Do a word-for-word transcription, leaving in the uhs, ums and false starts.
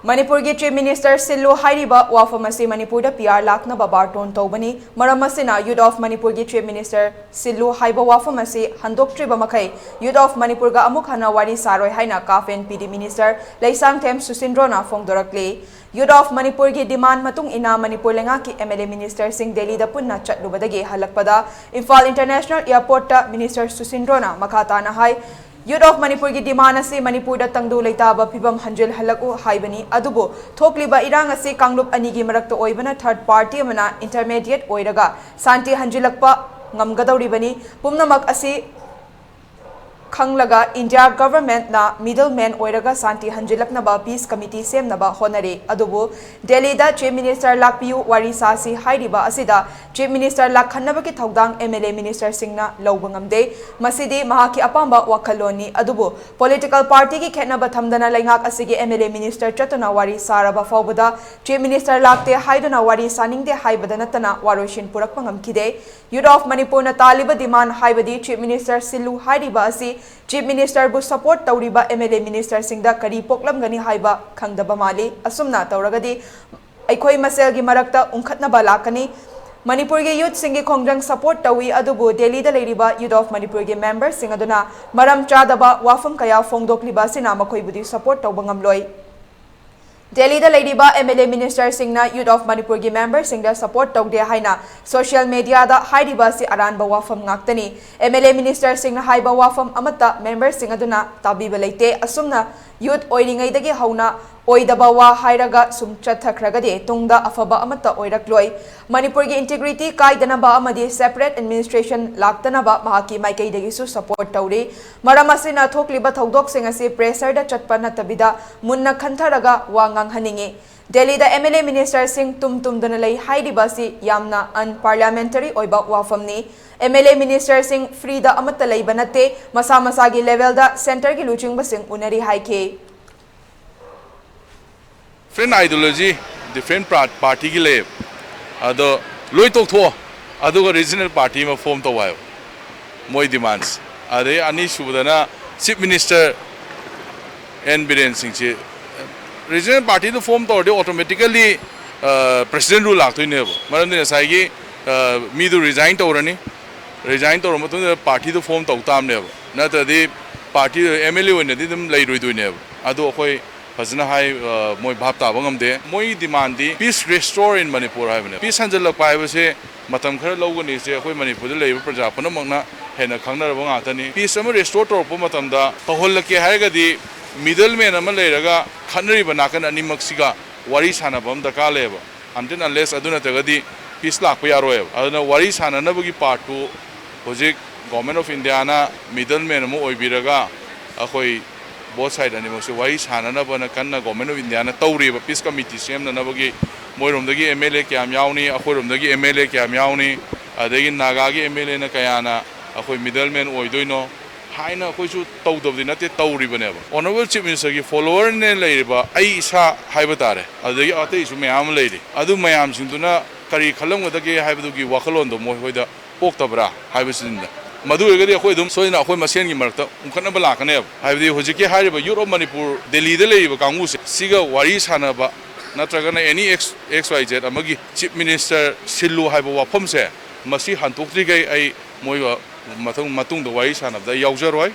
ꯃꯅꯤꯄꯨꯔꯒꯤ Chief Minister ꯁꯤꯜꯂꯨ ꯍꯥꯏꯔꯤꯕ ꯋꯥꯐꯝ ꯑꯁꯤ ꯃꯅꯤꯄꯨꯔꯗ PR ꯂꯥꯛꯅꯕ ꯕꯥꯔꯇꯣꯟ ꯇꯧꯕꯅꯤ꯫ ꯃꯔꯝ ꯑꯁꯤꯅ Youth of ꯃꯅꯤꯄꯨꯔꯒꯤ Chief Minister ꯁꯤꯜꯂꯨ ꯍꯥꯏꯕ ꯋꯥꯐꯝ ꯑꯁꯤ ꯍꯟꯗꯣꯛꯇ꯭ꯔꯤꯕ ꯃꯈꯩ Youth of ꯃꯅꯤꯄꯨꯔꯒ ꯑꯃꯨꯛ ꯍꯟꯅ ꯋꯥꯔꯤ ꯁꯥꯔꯣꯏ ꯍꯥꯏꯅ CAF and PD Minister Leishangthem ꯁꯨꯁꯤꯟꯗ꯭ꯔꯣꯅ ꯐꯣꯡꯗꯣꯔꯛꯂꯤ꯫ Youth of ꯃꯅꯤꯄꯨꯔꯒꯤ demand ꯃꯇꯨꯡ ꯏꯟꯅ ꯃꯅꯤꯄꯨꯔ ꯂꯩꯉꯥꯛꯀꯤ MLA ministerꯁꯤꯡ ꯗꯦꯜꯂꯤꯗ ꯄꯨꯟꯅ ꯆꯠꯂꯨꯕꯗꯒꯤ ꯍꯜꯂꯛꯄꯗ ꯏꯝꯐꯥꯜ International Airportꯇ Minister ꯁꯨꯁꯤꯟꯗ꯭ꯔꯣꯅ ꯃꯈꯥ ꯇꯥꯅ ꯍꯥꯏ, Youth of ꯃꯅꯤꯄꯨꯔꯒꯤ demand ꯑꯁꯤ ꯃꯅꯤꯄꯨꯔꯗ ꯇꯪꯗꯨ ꯂꯩꯇꯥꯕ ꯐꯤꯕꯝ ꯍꯟꯖꯤꯜꯍꯜꯂꯛꯎ ꯍꯥꯏꯕꯅꯤ꯫ ꯑꯗꯨꯕꯨ ꯊꯣꯛꯂꯤꯕ ꯏꯔꯥꯡ ꯑꯁꯤ ꯀꯥꯡꯂꯨꯞ ꯑꯅꯤꯒꯤ ꯃꯔꯛꯇ ꯑꯣꯏꯕꯅ third party ꯑꯃꯅ intermediate ꯑꯣꯏꯔꯒ ꯁꯥꯟꯇꯤ ꯍꯟꯖꯤꯜꯂꯛꯄ ꯉꯝꯒꯗꯧꯔꯤꯕꯅꯤ꯫ ꯄꯨꯝꯅꯃꯛ ꯑꯁꯤ ꯈꯪꯂꯒ India governmentꯅ middleman ꯑꯣꯏꯔꯒ ꯁꯥꯟꯇꯤ ꯍꯟꯖꯤꯜꯂꯛꯅꯕ peace committee ꯁꯦꯝꯅꯕ ꯍꯣꯠꯅꯔꯤ꯫ ꯑꯗꯨꯕꯨ ꯗꯦꯜꯂꯤꯗ Chief Minister ꯂꯥꯛꯄꯤꯌꯨ, ꯋꯥꯔꯤ ꯁꯥꯁꯤ ꯍꯥꯏꯔꯤꯕ ꯑꯁꯤꯗ Chief Minister ꯂꯥꯛꯍꯟꯅꯕꯒꯤ ꯊꯧꯗꯥꯡ MLA ministerꯁꯤꯡꯅ ꯂꯧꯕ ꯉꯝꯗꯦ꯫ ꯃꯁꯤꯗꯤ ꯃꯍꯥꯛꯀꯤ ꯑꯄꯥꯝꯕ ꯋꯥꯈꯜꯂꯣꯟꯅꯤ꯫ ꯑꯗꯨꯕꯨ political partyꯒꯤ ꯈꯦꯠꯅꯕ ꯊꯝꯗꯅ ꯂꯩꯉꯥꯛ ꯑꯁꯤꯒꯤ MLA minister ꯆꯠꯇꯨꯅ ꯋꯥꯔꯤ ꯁꯥꯔꯕ ꯐꯥꯎꯕꯗ Chief Minister ꯂꯥꯛꯇꯦ ꯍꯥꯏꯗꯨꯅ ꯋꯥꯔꯤ ꯁꯥꯅꯤꯡꯗꯦ ꯍꯥꯏꯕꯗ ꯅꯠꯇꯅ ꯋꯥꯔꯣꯏꯁꯤꯟ ꯄꯨꯔꯛꯄ ꯉꯝꯈꯤꯗꯦ꯫ Youth of ꯃꯅꯤꯄꯨꯔꯅ ꯇꯥꯜꯂꯤꯕ demand ꯍꯥꯏꯕꯗꯤ Chief Minister ꯁꯤꯜꯂꯨ ꯍꯥꯏꯔꯤꯕ ꯑꯁꯤ Chief Ministerꯕꯨ support ꯇꯧꯔꯤꯕ MLA ministerꯁꯤꯡꯗ ꯀꯔꯤ ꯄꯣꯛꯂꯝꯒꯅꯤ ꯍꯥꯏꯕ ꯈꯪꯗꯕ ꯃꯥꯜꯂꯤ꯫ ꯑꯁꯨꯝꯅ ꯇꯧꯔꯒꯗꯤ ꯑꯩꯈꯣꯏ ꯃꯁꯦꯜꯒꯤ ꯃꯔꯛꯇ ꯎꯪꯈꯠꯅꯕ ꯂꯥꯛꯀꯅꯤ꯫ ꯃꯅꯤꯄꯨꯔꯒꯤ youthꯁꯤꯡꯒꯤ ꯈꯣꯡꯖꯪ support ꯇꯧꯏ, ꯑꯗꯨꯕꯨ ꯗꯦꯜꯂꯤꯗ ꯂꯩꯔꯤꯕ Youth of ꯃꯅꯤꯄꯨꯔꯒꯤ memberꯁꯤꯡ ꯑꯗꯨꯅ ꯃꯔꯝ ꯆꯥꯗꯕ ꯋꯥꯐꯝ ꯀꯌꯥ ꯐꯣꯡꯗꯣꯛꯂꯤꯕ ꯑꯁꯤꯅ ꯃꯈꯣꯏꯕꯨꯗꯤ support ꯇꯧꯕ ꯉꯝꯂꯣꯏ꯫ ꯗꯦꯜꯂꯤꯗ ꯂꯩꯔꯤꯕ MLA ministerꯁꯤꯡꯅ Youth of ꯃꯅꯤꯄꯨꯔꯒꯤ memberꯁꯤꯡꯗ support ꯇꯧꯗꯦ ꯍꯥꯏꯅ social mediaꯗ ꯍꯥꯏꯔꯤꯕ ꯑꯁꯤ ꯑꯔꯥꯟꯕ ꯋꯥꯐꯝ ꯉꯥꯛꯇꯅꯤ꯫ MLA ministerꯁꯤꯡꯅ ꯍꯥꯏꯕ ꯋꯥꯐꯝ ꯑꯃꯠꯇ memberꯁꯤꯡ ꯑꯗꯨꯅ ꯇꯥꯕꯤꯕ ꯂꯩꯇꯦ꯫ ꯑꯁꯨꯝꯅ youth ꯑꯣꯏꯔꯤꯉꯩꯗꯒꯤ ꯍꯧꯅ ꯑꯣꯏꯗꯕ ꯋꯥ ꯍꯥꯏꯔꯒ ꯁꯨꯝ ꯆꯠꯊꯈ꯭ꯔꯒꯗꯤ ꯇꯨꯡꯗ ꯑꯐꯕ ꯑꯃꯠꯇ ꯑꯣꯏꯔꯛꯂꯣꯏ꯫ ꯃꯅꯤꯄꯨꯔꯒꯤ integrity ꯀꯥꯏꯗꯅꯕ ꯑꯃꯗꯤ separate administration ꯂꯥꯛꯇꯅꯕ ꯃꯍꯥꯛꯀꯤ ꯃꯥꯏꯀꯩꯗꯒꯤꯁꯨ support ꯇꯧꯔꯤ꯫ ꯃꯔꯝ ꯑꯁꯤꯅ ꯊꯣꯛꯂꯤꯕ ꯊꯧꯗꯣꯛꯁꯤꯡ ꯑꯁꯤ pressureꯗ ꯆꯠꯄ ꯅꯠꯇꯕꯤꯗ ꯃꯨꯟꯅ ꯈꯟꯊꯔꯒ ꯋꯥ ꯉꯥꯡꯍꯟꯅꯤꯡꯏ꯫ ꯗꯦꯜꯂꯤꯗ MLA ministerꯁꯤꯡ ꯇꯨꯝ ꯇꯨꯝꯗꯅ ꯂꯩ ꯍꯥꯏꯔꯤꯕ ꯑꯁꯤ ꯌꯥꯝꯅ unparliamentary ꯑꯣꯏꯕ ꯋꯥꯐꯝꯅꯤ꯫ MLA ministerꯁꯤꯡ freeꯗ ꯑꯃꯠꯇ ꯂꯩꯕ ꯅꯠꯇꯦ, ꯃꯁꯥ ꯃꯁꯥꯒꯤ levelꯗ centreꯒꯤ ꯂꯨꯆꯤꯡꯕꯁꯤꯡ ꯎꯅꯔꯤ ꯍꯥꯏꯈꯤ꯫ Different ideology, different pra- partyꯒꯤ ꯂꯩ꯫ ꯑꯗꯣ ꯂꯣꯏ ꯇꯣꯛꯊꯣꯛꯑꯣ, ꯑꯗꯨꯒ regional party ꯑꯃ form ꯇꯧ ꯍꯥꯏꯕ, ꯃꯣꯏ demands꯫ ꯑꯗꯩ ꯑꯅꯤꯁꯨꯕꯗꯅ Chief Minister ꯑꯦꯟ ꯕꯤꯔꯦꯟ ꯁꯤꯡꯁꯤ Regional party ꯗꯨ form ꯇꯧꯔꯗꯤ automatically president rule ꯂꯥꯛꯇꯣꯏꯅꯦꯕ꯫ ꯃꯔꯝꯗꯤ ꯉꯁꯥꯏꯒꯤ ꯃꯤꯗꯨ resign ꯇꯧꯔꯅꯤ, resign ꯇꯧꯔ ꯃꯇꯨꯡꯗ party ꯗꯨ form ꯇꯧ ꯇꯥꯕꯅꯦꯕ꯫ ꯅꯠꯇ꯭ꯔꯗꯤ party do M L A ꯑꯣꯏꯅꯗꯤ ꯑꯗꯨꯝ ꯂꯩꯔꯣꯏꯗꯣꯏꯅꯦꯕ꯫ ꯑꯗꯨ ꯑꯩꯈꯣꯏ ꯐꯖꯅ ꯍꯥꯏ, ꯃꯣꯏ ꯚꯥꯞ ꯇꯥꯕ ꯉꯝꯗꯦ꯫ ꯃꯣꯏꯒꯤ demand D peace restore in Manipur ꯍꯥꯏꯕꯅꯦ꯫ Peace ꯍꯟꯖꯜꯂꯛꯄ ꯍꯥꯏꯕꯁꯦ ꯃꯇꯝ ꯈꯔ ꯂꯧꯒꯅꯤ꯫ ꯁꯦ ꯑꯩꯈꯣꯏ ꯃꯅꯤꯄꯨꯔꯗ ꯂꯩꯔꯤꯕ ꯄ꯭ꯔꯖꯥ ꯄꯨꯝꯅꯃꯛꯅ ꯍꯦꯟꯅ ꯈꯪꯅꯔꯕ ꯉꯥꯛꯇꯅꯤ꯫ Peace ꯑꯃ restore ꯇꯧꯔꯛꯄ ꯃꯇꯝꯗ ꯇꯧꯍꯜꯂꯛꯀꯦ ꯍꯥꯏꯔꯒꯗꯤ middle man ꯑꯃ ꯂꯩꯔꯒ ꯈꯠꯅꯔꯤꯕ ꯅꯥꯀꯟ ꯑꯅꯤꯃꯛꯁꯤꯒ ꯋꯥꯔꯤ ꯁꯥꯟꯅꯕ ꯑꯃ ꯗꯔꯀꯥꯔ ꯂꯩꯌꯦꯕ꯫ Until unless ꯑꯗꯨ ꯅꯠꯇ꯭ꯔꯒꯗꯤ peace ꯂꯥꯛꯄ ꯌꯥꯔꯣꯏꯕ꯫ ꯑꯗꯨꯅ ꯋꯥꯔꯤ ꯁꯥꯟꯅꯅꯕꯒꯤ part ꯇꯨ ꯍꯧꯖꯤꯛ Government of India ꯅ middle man ꯑꯃ ꯑꯣꯏꯕꯤꯔꯒ ꯑꯩꯈꯣꯏ both side ꯑꯅꯤꯃꯛꯁꯦ ꯋꯥꯔꯤ ꯁꯥꯟꯅꯅꯕꯅ ꯀꯟꯅ Government of India ꯅ ꯇꯧꯔꯤꯕ peace committee ꯁꯦꯝꯅꯅꯕꯒꯤ꯫ ꯃꯣꯏꯔꯣꯝꯗꯒꯤ M L A ꯀꯌꯥꯝ ꯌꯥꯎꯅꯤ, ꯑꯩꯈꯣꯏꯔꯣꯝꯗꯒꯤ M L A ꯀꯌꯥꯝ ꯌꯥꯎꯅꯤ, ꯑꯗꯒꯤ ꯅꯥꯒꯥꯒꯤ M L A ꯅ ꯀꯌꯥꯅ ꯑꯩꯈꯣꯏ middle man ꯑꯣꯏꯗꯣꯏꯅꯣ ꯍꯥꯏꯅ ꯑꯩꯈꯣꯏꯁꯨ ꯇꯧꯗꯕꯗꯤ ꯅꯠꯇꯦ, ꯇꯧꯔꯤꯕꯅꯦꯕ꯫ Honourable Chief Minister ꯒꯤ follower ꯅꯦ ꯂꯩꯔꯤꯕ ꯑꯩ ꯏꯁꯥ ꯍꯥꯏꯕ ꯇꯥꯔꯦ, ꯑꯗꯨꯗꯒꯤ ꯑꯇꯩꯁꯨ ꯃꯌꯥꯝ ꯑꯃ ꯂꯩꯔꯤ꯫ ꯑꯗꯨ ꯃꯌꯥꯝꯁꯤꯡꯗꯨꯅ ꯀꯔꯤ ꯈꯜꯂꯝꯒꯗꯒꯦ ꯍꯥꯏꯕꯗꯨꯒꯤ ꯋꯥꯈꯜꯂꯣꯟꯗꯣ ꯃꯣꯏ ꯍꯣꯏꯗ ꯄꯣꯛꯇꯕ꯭ꯔꯥ ꯍꯥꯏꯕꯁꯤꯅꯤꯗ꯫ ꯃꯗꯨ ꯑꯣꯏꯔꯒꯗꯤ ꯑꯩꯈꯣꯏ ꯑꯗꯨꯝ ꯁꯣꯏꯗꯅ ꯑꯩꯈꯣꯏ ꯃꯁꯦꯟꯒꯤ ꯃꯔꯛꯇ ꯎꯪꯈꯠꯅꯕ ꯂꯥꯛꯀꯅꯦꯕ꯫ ꯍꯥꯏꯕꯗꯤ ꯍꯧꯖꯤꯛꯀꯤ ꯍꯥꯏꯔꯤꯕ Youth of Manipur ꯗꯦꯜꯂꯤꯗ ꯂꯩꯔꯤꯕ ꯀꯥꯡꯕꯨꯁꯦ ꯁꯤꯒ ꯋꯥꯔꯤ ꯁꯥꯟꯅꯕ ꯅꯠꯇ꯭ꯔꯒꯅ any X, X Y Z ꯑꯃꯒꯤ Chief Minister ꯁꯤꯜꯂꯨ ꯍꯥꯏꯕ ꯋꯥꯐꯝꯁꯦ ꯃꯁꯤ ꯍꯟꯗꯣꯛꯇ꯭ꯔꯤꯈꯩ ꯑꯩ ꯃꯣꯏꯒ ꯃꯊꯪ, ꯃꯇꯨꯡꯗ ꯋꯥꯔꯤ ꯁꯥꯟꯅꯕꯗ ꯑꯩ ꯌꯥꯎꯖꯔꯣꯏ꯫